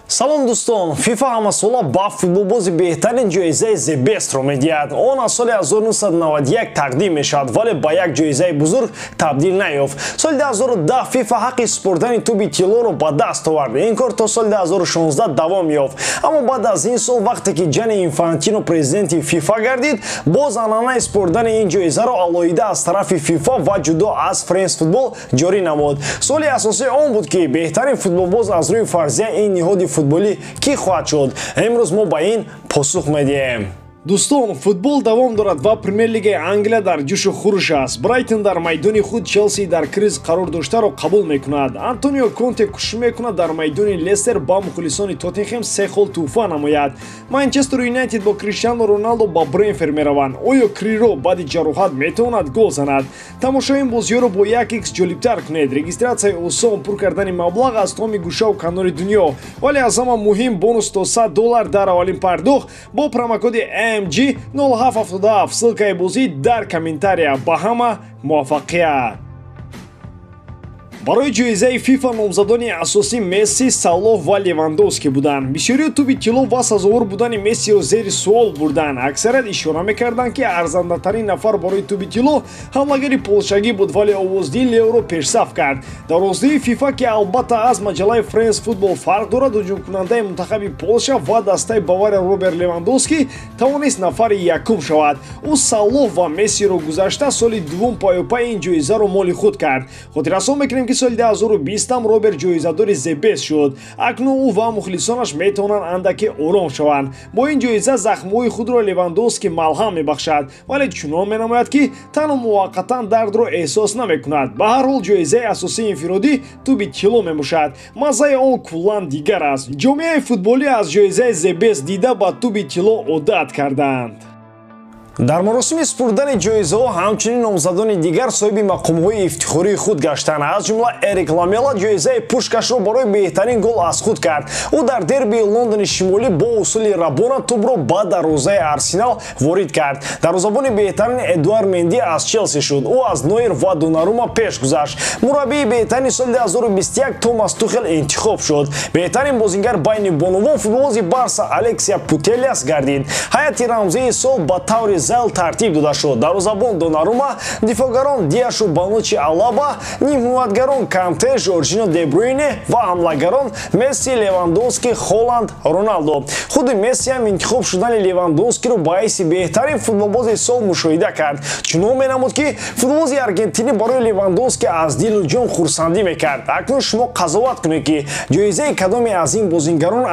Салом дӯстон, FIFA ҳамасола ба футболбози беҳтарин ҷоизаи The Best-ро медиҳад. Он аз соли 1991 тақдим мешавад, вале ба як ҷоизаи бузург табдил наёфт. Соли 2010 FIFA ҳаққи супурдани тӯби тиллоро ба даст овард. Ин кор то соли 2016 давом ёфт. Аммо баъд аз ин сол, вақте ки Ҷани Инфантино президенти FIFA гардид, боз анъанаи супурдани ин ҷоизаро алоҳида аз тарафи FIFA ва ҷудо аз France Football ҷорӣ намуд. Суоли асосии он буд, ки беҳтарин футболбоз аз рӯи фарзия ин ниҳоди футболӣ кӣ хоҳад шуд? Имрӯз мо ба ин посух медиҳем. Дӯстон, футбол давом дорад ва Премер-лигаи Англия дар ҷӯшу хурӯш аст. Брайтон дар майдони худ Челси дар криз қарор доштаро қабул мекунад. Антонио Конте кӯшиш мекунад дар майдони Лестер ба мухлисони Тоттенхем се хол тӯҳфа намояд. Манчестер Юнайтед бо Криштиану Роналдо ба Бренфорд мераванд. Оё Криро баъди ҷароҳат метавонад гол занад? Тамошои ин бозиҳоро бо 1x ҷолибтар кунед. Регистратсияи осон, пур кардани маблағ аз томи гӯшаву канори дунё. Вале аз ҳама муҳим бонус то $100 дар аввалин пардохт бо промокоди MG 0777. Ссылкаи бозӣ дар комментария. Ба ҳама муваффақият! Барои ҷоизаи FIFA номзадони асосӣ Месси, Салоҳ ва Левандовски буданд. Бисёриҳо тӯби тилло ва сазовор будани Мессиро зери суол бурданд. Аксарият ишора мекарданд, ки арзандатарин нафар барои тӯби тилло ҳамлагари полшагӣ буд, вале овоздиҳӣ Леоро пешсаф кард. Дар овоздиҳии FIFA, ки албатта аз маҷаллаи France Football фарқ дорад, ҳуҷумкунандаи мунтахаби Полша ва дастаи Бавария Роберт Левандовски тавонист нафари якум шавад. Ӯ Салоҳ ва Мессиро гузашта соли дуввум паёпай ин ҷоизаро моли худ кард. Хотиррасон мекунем, ки соли 2020 Роберт ҷоизадори The Best шуд. Акнун ӯ ва мухлисонаш метавонанд андаке ором шаванд. Бо ин ҷоиза захмҳои худро Левандовски малҳам мебахшад, вале чунон менамояд, ки танҳо муваққатан дардро эҳсос намекунад. Ба ҳар ҳол ҷоизаи асосии инфиродӣ тӯби тилло мебошад. Маззаи он куллан дигар аст. Ҷомеаи футболӣ аз ҷоизаи The Best дида ба тӯби тилло одат карданд. Дар маросими супурдани ҷоизаҳо ҳамчунин номзадони дигар соҳиби мақомҳои ифтихории худ гаштанд. Аз ҷумла Эрик Ламела ҷоизаи Пушкашро барои беҳтарин гол аз худ кард. Ӯ дар дербии Лондони шимолӣ бо усули рабона тӯбро ба дарвозаи Арсенал ворид кард. Дарвозабони беҳтарин Эдуард Менди аз Челси шуд. Ӯ аз Нойер ва Донарума пеш гузашт. Мураббии беҳтарини соли 2021 Томас Тухел интихоб шуд. Беҳтарин бозингар байни бонувон футболбози Барса Алексия Путелиас гардид. Ҳайати рамзии сол ба таври зайл тартиб дода шуд. Дарвозабон Донарума, дифоъгарон Диашу Банучи Алаба, нимҳимоятгарон Канте, Жоржино Дебруйне ва ҳамлагарон Месси, Левандовски, Холанд, Роналдо. Худи Месси ҳам интихоб шудани Левандовскиро ба ҳайси беҳтарин футболбози сол мушоҳида кард. Чунон менамуд, ки футболбози аргентинӣ барои Левандовски аз дилу ҷон хурсандӣ мекард. Акнун шумо қазоват кунед, ки ҷоизаи кадоме аз ин бозингарон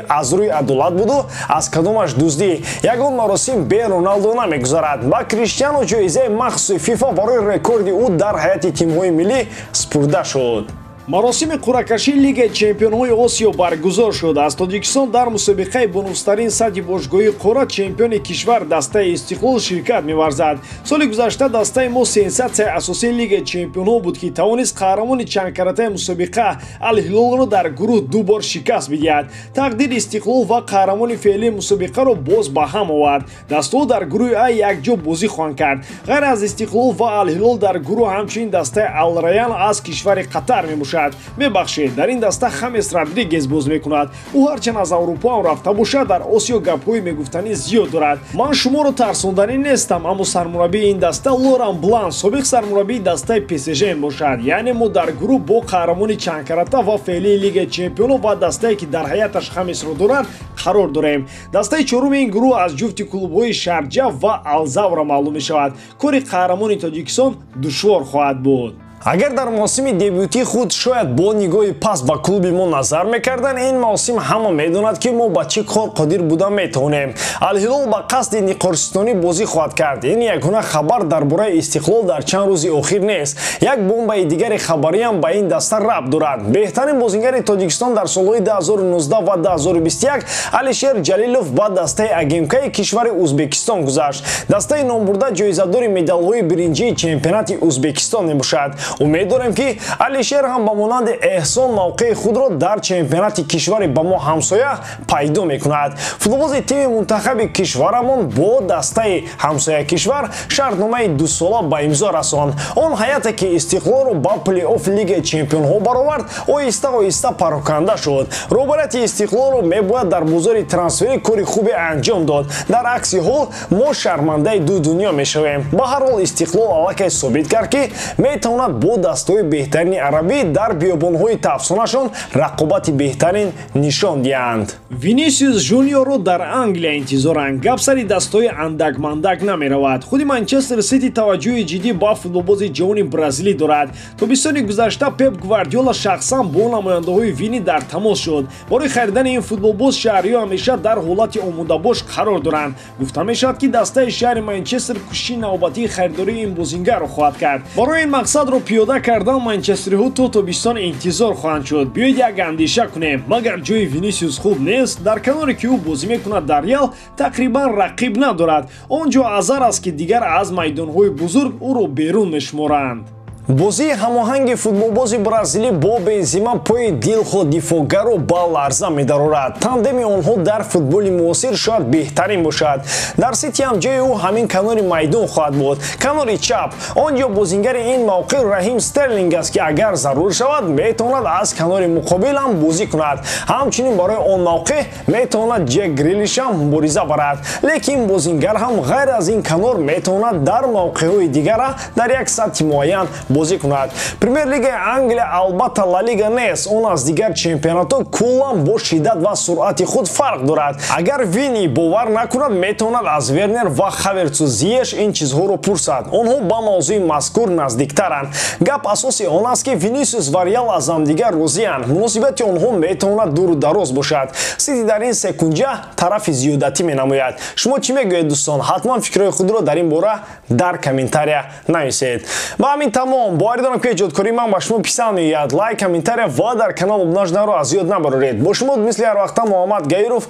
аз рӯи адолат буду аз кадомаш дуздӣ. Ягон маросим бе Роналдо намегузарад. Ба Криштиану ҷоизаи махсуси FIFA барои рекорди ӯ дар ҳайати тимҳои миллӣ супурда шуд. Маросими қуръакашии Лигаи чемпионҳои Осиё баргузор шуд. Аз Тоҷикистон дар мусобиқаи бонуфузтарин сатҳи бошгоҳии қора чемпиони кишвар дастаи Истиқлол ширкат меварзад. Соли гузашта дастаи мо сенсатсияи асосии Лигаи чемпионҳо буд, ки тавонист қаҳрамони чандкаратаи мусобиқа Ал-Ҳилолро дар гурӯҳ ду бор шикаст бидиҳад. Тақдири Истиқлол ва қаҳрамони феълии мусобиқаро боз ба ҳам овард. Дастаҳо дар гурӯҳи А якҷо бозӣ хоҳанд кард. Ғайр аз Истиқлол ва Ал-Ҳилол дар гурӯҳ ҳамчунин дастаи Ал-Раян аз кишвари Қатар мебошад. Мебахшед, дар ин даста Хамес Родригес боз мекунад. Ӯ ҳарчанд аз Аврупо ҳам рафта бошад, дар Осиё гапҳои мегуфтанӣ зиёд дорад. Ман шуморо тарсонданӣ нестам, аммо сармураббии ин даста Лоран Блан собиқ сармураббии дастаи ПСЖ мебошад. Яъне мо дар гурӯҳ бо қаҳрамони чандкарата ва феълии Лигаи чемпионҳо ва дастае, ки дар ҳайаташ Хамесро дорад, қарор дорем. Дастаи чоруми ин гурӯҳ аз ҷуфти клубҳои Шарҷа ва Алзавра маълум мешавад. Кори қаҳрамони Тоҷикистон душвор хоҳад буд. Агар дар мавсими дебютии худ шояд бо нигоҳи паст ба клуби мо назар мекарданд, ин мавсим ҳама медонад, ки мо ба чӣ кор қодир буда метавонем. Ал-Ҳилол ба қасди ниқорситонӣ бозӣ хоҳад кард. Ин ягона хабар дар бораи Истиқлол дар чанд рӯзи охир нест. Як бомбаи дигари хабариам ба ин даста рабт дорад. Беҳтарин бозингари Тоҷикистон дар солҳои 2019 ва 2021 Алишер Ҷалилов ба дастаи АГМКи кишвари Узбекистон гузашт. Дастаи номбурда ҷоизадори медалҳои биринҷии чемпионати Узбекистон мебошад. Умед дорем, ки Алишер ҳам ба монанди Эҳсон мавқеи худро дар чемпионати кишвари ба мо ҳамсоя пайдо мекунад. Футболбози тими мунтахаби кишварамон бо дастаи ҳамсоя кишвар шартномаи дусола ба имзо расонд. Он ҳайате, ки Истиқлолро ба плей-офф Лигаи чемпионҳо баровард, оҳиста оҳиста пароканда шуд. Роҳбарияти Истиқлолро мебояд дар бозори трансферӣ кори хубе анҷом дод. Дар акси ҳол мо шармандаи ду дунё мешавем. Ба ҳар ҳол, Истиқлол аллакай собит кард, ки метавонад бо дастаҳои беҳтарини арабӣ дар биёбонҳои тафсонашон рақобати беҳтарин нишон диҳанд. Винисиус Жуниорро дар Англия интизоранд. Гап сари дастаҳои андак-мандак намеравад. Худи Манчестер Сити таваҷҷӯҳи ҷиддӣ ба футболбози ҷавони бразилӣ дорад. Тобистони гузашта Пеп Гвардиола шахсан бо намояндаҳои Вини дар тамос шуд. Барои харидани ин футболбоз шаҳриҳо ҳамеша дар ҳолати омодабош қарор доранд. Гуфта мешавад, ки дастаи шаҳри Манчестер кӯшиши навбатии харидории ин бозингарро хоҳад кард. Барои ин мақсадро пиёда кардан манчестериҳо то тобистон интизор хоҳанд шуд. Биёед, як андеша кунем: магар ҷои Винисиус хуб нест? Дар каноре, ки ӯ бозӣ мекунад, дар Реал тақрибан рақиб надорад. Он ҷо Азар аст, ки дигар аз майдонҳои бузург ӯро берун мешуморанд. Бозии ҳамоҳанги футболбози бразилӣ бо Бензима пои дилхоҳ дифоъгарро ба ларза медарорад. Тандеми онҳо дар футболи муосир шояд беҳтарин бошад. Дар Сити ҳам ҷои ӯ ҳамин канори майдон хоҳад буд, канори чап. Он ҷо бозингари ин мавқеъ Раҳим Стерлинг аст, ки агар зарур шавад, метавонад аз канори муқобил ҳам бозӣ кунад. Ҳамчунин барои он мавқеъ метавонад Ҷек Грилиш ҳам мубориза барад, лекин бозингар ҳам ғайр аз ин канор метавонад дар мавқеъҳои дигара дар як сатҳи муайян бозӣ кунад. Премер-лигаи Англия албатта Ла Лига нест. Он аз дигар чемпионатҳо куллан бо шиддат ва суръати худ фарқ дорад. Агар Вини бовар накунад, метавонад аз Вернер ва Хаверцу Зиеш ин чизҳоро пурсад. Онҳо ба мавзӯи мазкур наздиктаранд. Гап асоси он аст, ки Винисиус ва Реал аз ҳамдигар розианд. Муносибати онҳо метавонад дуру дароз бошад. Сити дар ин секунҷа тарафи зиёдатӣ менамояд. Шумо чӣ мегӯед, дӯстон? Ҳатман фикрҳои худро дар ин бора дар комментария нависед. Ба ҳамин тамом. Боварӣ дорам, ки эҷодкории ман ба шумо писанд меояд. Лайк, комментария ва дар канал обуна шуданро аз ёд набароред. Бо шумо мисли ҳар вақта Муҳаммад Гаиров.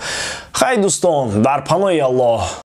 Хай, дӯстон, дар паноҳи Аллоҳ.